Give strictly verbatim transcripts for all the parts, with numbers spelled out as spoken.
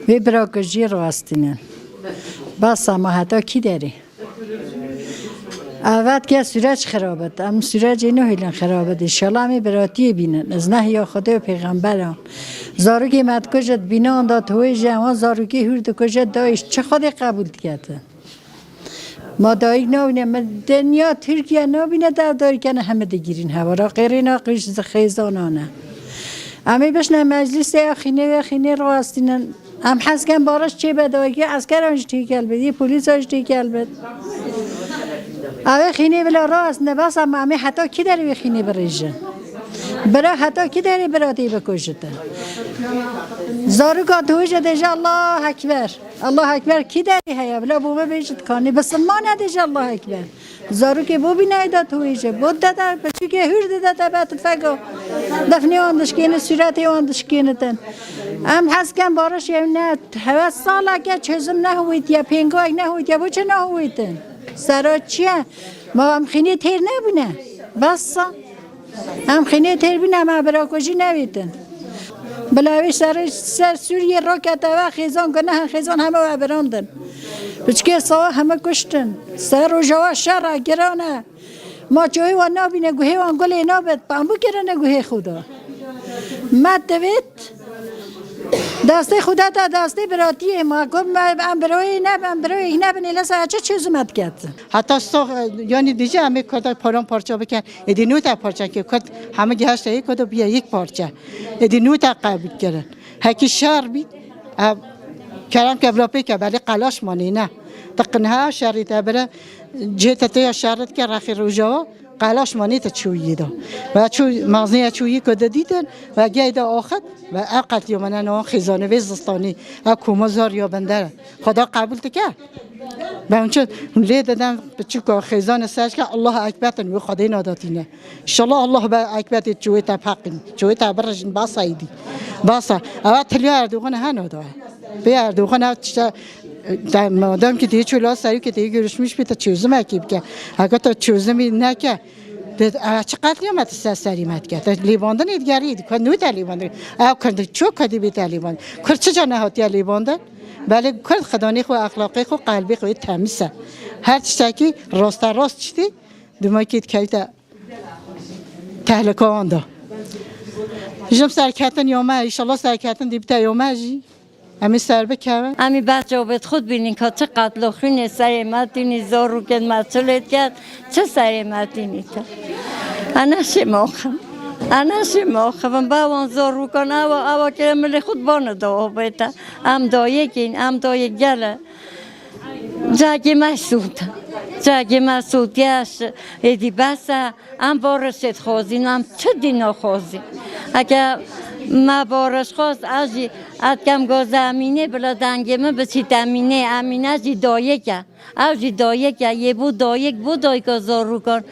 Vê bira ku jî rawestînin. Basa ma heta kî derê? Evet ke süreç xirab it. Em sürecê nehêlin xirab it. Înşallah em ê biratiyê bînin. Ez nehiya Xwedê û pêxemberan. Zarokê me dikujit bînan da tuhê ji ewan zarokê hûr dikujit da îş çi Xwedê qebûl diketin? Ma dayik nabîne, min dinya Tirkiye nabîne, dev dayikene heme digirîn hevara qêrê naqîş xêzanane. Em ê bişne meclîsê ya xînê ve xînê rawestînin. Em hez ken barış çê be dayikê eskeran jî têkel bit, yê polîsan jî têkel bit. Ev ê xînê bila rawestine bes ama em ê heta kî derê wê xînê birêjin? Bira heta kî derê bira tê bikujite? Zaroka tu hêje dêje Allah Ekber. Allah Ekber kî derê heye? Bila bo me bêjit kanî. Bisilmane dêje Allah Ekber. Zarokê bo bînayê de tu hêje. Bo dede, piçûkê hûr dide te be tufego. Defnê wan dişkêne, sûretê wan dişkênitin. Em hez ken barış yew ne. Heve saleke çözüm nehûytiye, pêngoyek nehûytiye. Bo çi nehûytin? Sera çi ye? Ma em xînê têr nebûne? Bes e. Em xînê têr bûne, em bira ku jî nevêtin. Bila wê serê ser Sûriyê rokete ve xêzan gunehe xêzan heme we birandin. Piçkê sawa heme kuştin. Ser Rojava şer e, giran e. Ma çoyê wan nabîne, guhê wan gulê nabit. Pambû kirine guhê xwe da. Me divêt destê xwe dete destê biratiyê ma. Got me em biroyê ne, em biroyê ne bin, êlesa çi çözüme diket? Heta sox, yanî dije em ê Kurda paran parça bikin. Êdî nû te parça ke Kurd hemû gihişte yê Kurda biye yek parça. Êdî nû te qebûl kirin. Hekî şer bî, ev kerem ke bila pê ke belê qelaş manî ne. Te qinha şerî te bire, cê te tê ya şerî dike rexê Rojava, qelaş manî te çûyî da. Ve çû mazniye çûyî ku de dîtin, ve gey de axit, ve ev qetlîyamene nawan xêzanê vê zistanî, ev koma zar ya bender. Xweda qebûl dike. Ben çi lê dedem piçûka xêzanê serçke Allah ekbetin wê Xwedê nadatîne. Înşallah Allah be ekbetê çûyê te peqîn. Çûyê te birejin basa îdî. Basa. Ewa tiliya Erdogan heno da. Pê Erdogan ev tişte, te madem ki tê çûla serî ki tê görüşmüş bî te çözümekî bike. Heka te çözümî neke. Te, ewa çi qetlîyame te ser serî me dike. Te lêvandinê digerî dike. Nû te lêvandin. Ew Kurd çok Kurdî bê te lêvandin. Kurd çica nehatiye lêvandin? Belê Kurd xidanê xwe, exlaqê xwe, qelbê xwe temiz e. Her tiştekî raste rast çitî, dimekî dikevîte tehlika wan da. Jim serketin ya me, înşallah serketin dî bite ya me jî. Em ê ser bikevin. Em ê behca bêt xwe bînin ka çi qetlo xwînê serê me tînî, zor rûkên me çi lê diket, çi serê me tînî te. Ana şê moxim. Ana şê moxim. Ba wan zor rûkan awa, awa kire milê xwe bane da obête. Em dayekîn, em dayek gele. Cagê me sût. Cagê me sût yeş. Êdî bes e. Em barişê dixwazîn, em çi dî naxwazîn? Heke me bariş xwest, ez jî etkem goze Emînê, bila dengê min biçît Emînê. Emîne jî dayik e. Ew jî dayik e. Yê bû dayik, bû dayika zarûkan.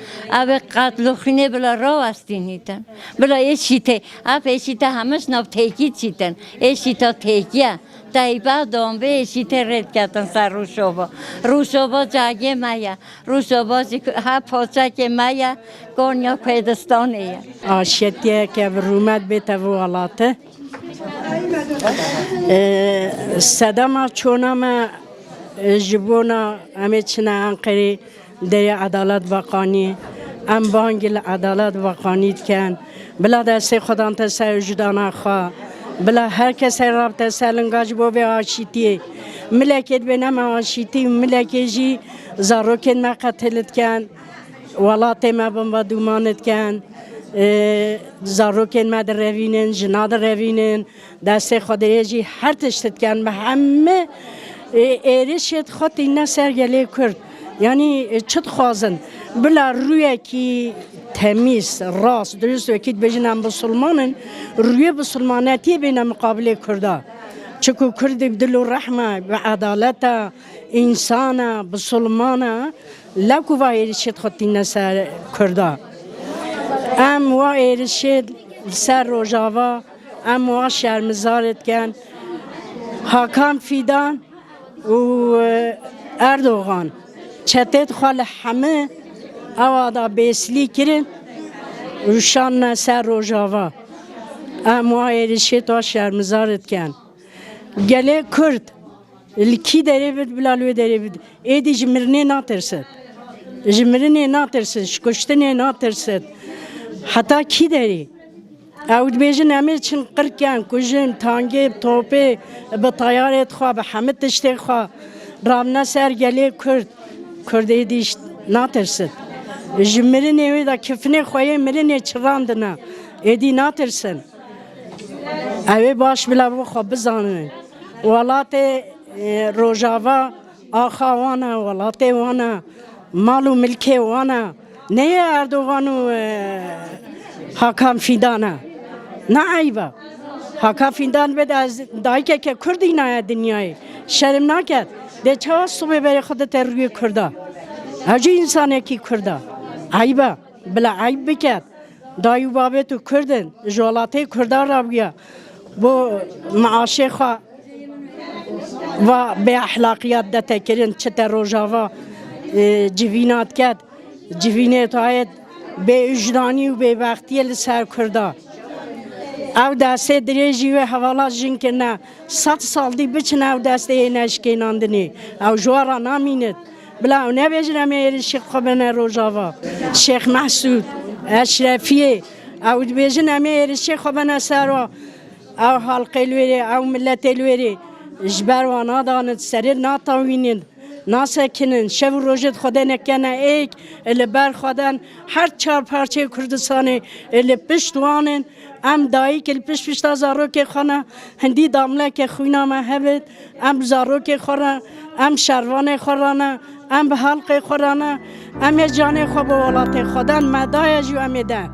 Ew ê qetl û xînê bila rawestînîtin. Bila ê şîtê. Ev ê şîte hemiş nav têkî çîtin. Ê şîta têkî ye. Teyba dombê êşîtê rê diketin ser Rûşova. Rûşova cagê me ye. Rûşova jî ha parçekê me ye, Konya Kurdistanê ye. Aşiyetiyeke bi rûmet bête vî welatê. Ee, sedema çona me, e, ji bona em ê çine Enqerê, Derê edalet veqanî, em bangî li edalet veqanî dikin. Bila destê Xudan te ser û ji dana xwe. Bila her kesê rabite ser linga ji bo vê aşîtiyê. Milekê dibêne me aşîtî û milekê jî zarokên me qetil dikin. Welatê me bomba dûman dikin. Ê, zarokên me direvînin, jina direvînin. Destê Xwedê jî her tişt dikin, bi hemî, e, êrişê xwe tîne ser gelê Kurd. Yanî, e, çi dixwazin? Bila rûyekî temîz, rast, dirust wekî dibêjin em bisilman in, rûyê bisilmanetiyê bêne miqabilê Kurda. Çiku Kurd bi dil û rehme, bi edaleta, însana, bisilmana, lew ku va êrişê xwe tîne ser Kurda. Em wa êrişê li ser Rojava Em wan şermizar dikin. Hakan Fîdan û, e, Erdogan çetê xwe li hemî ewa da bêslî kirin û şandine ser Rojava. Em wa êrişê to şermizar dikin. Gelê Kurd, li kî derê bid, bila li wê derê bid, êdî ji mirinê natirsit. Ji mirinê natirsit, ji kuştinê natirsit. Heta kî derê? Ew dibêjin, em ê çin qirken, kujin, tangê, topê, bi tayarê xwe, bi hemî tiştê xwe, ramne ser gelê Kurd. Kurd êdî ş-, natirsin. Ji mirinê wê de kifinê xwe yê mirinê çirandine. Êdî natirsin. Ew ê baş bila bo xwe bizanin. Welatê, e, Rojava axa wan e, welatê wan e, mal û milkê wan e. Neyê Erdogan û, e, Hakan Fîdan e. Ne eyb e. Hakan Fîdan bê de ez dayikeke Kurd înaye dinyayê. Şerm naket. Dê çawa sibê berê xwe dite rûyê Kurda? Ew jî însanekî Kurda. Eyb e. Bila eyb biket. Dayî û babê tu Kurd in. Ji welatê Kurda rabûye. Bo maaşê xwe va bê exlaqiyat dete kirin, çite Rojava, e, civîna diket, civînê tayet bê wijdanî û bêbextiyê li ser Kurda. Ew destê dirêjî wê hevala jin kirine, sed sal dî biçin ew destê yê neşkênandinê. Ew ji wan re namînit. Bila ew nebêjin em ê êrişê xwe bene Rojava. Şêx Mehsûd, Eşrefiyê, ew dibêjin em ê êrişê xwe bene ser wa. Ew halqê li wêrê, ew miletê li wêrê ji ber wan nadanin, serê natewînin, nasekinin, şev û rojê di Xwedê nekene êk, li ber xwe den her çar parçeyê Kurdistanê li pişt wan in. Em dayik li pişt pişta zarokê xwe ne, hindî damleke xwîna me hebit, em bi zarokê xwe re, em şervanê xwe re ne, em bi halqê xwe re ne, em ê canê xwe bi welatê xwe den, me daye jî em ê den.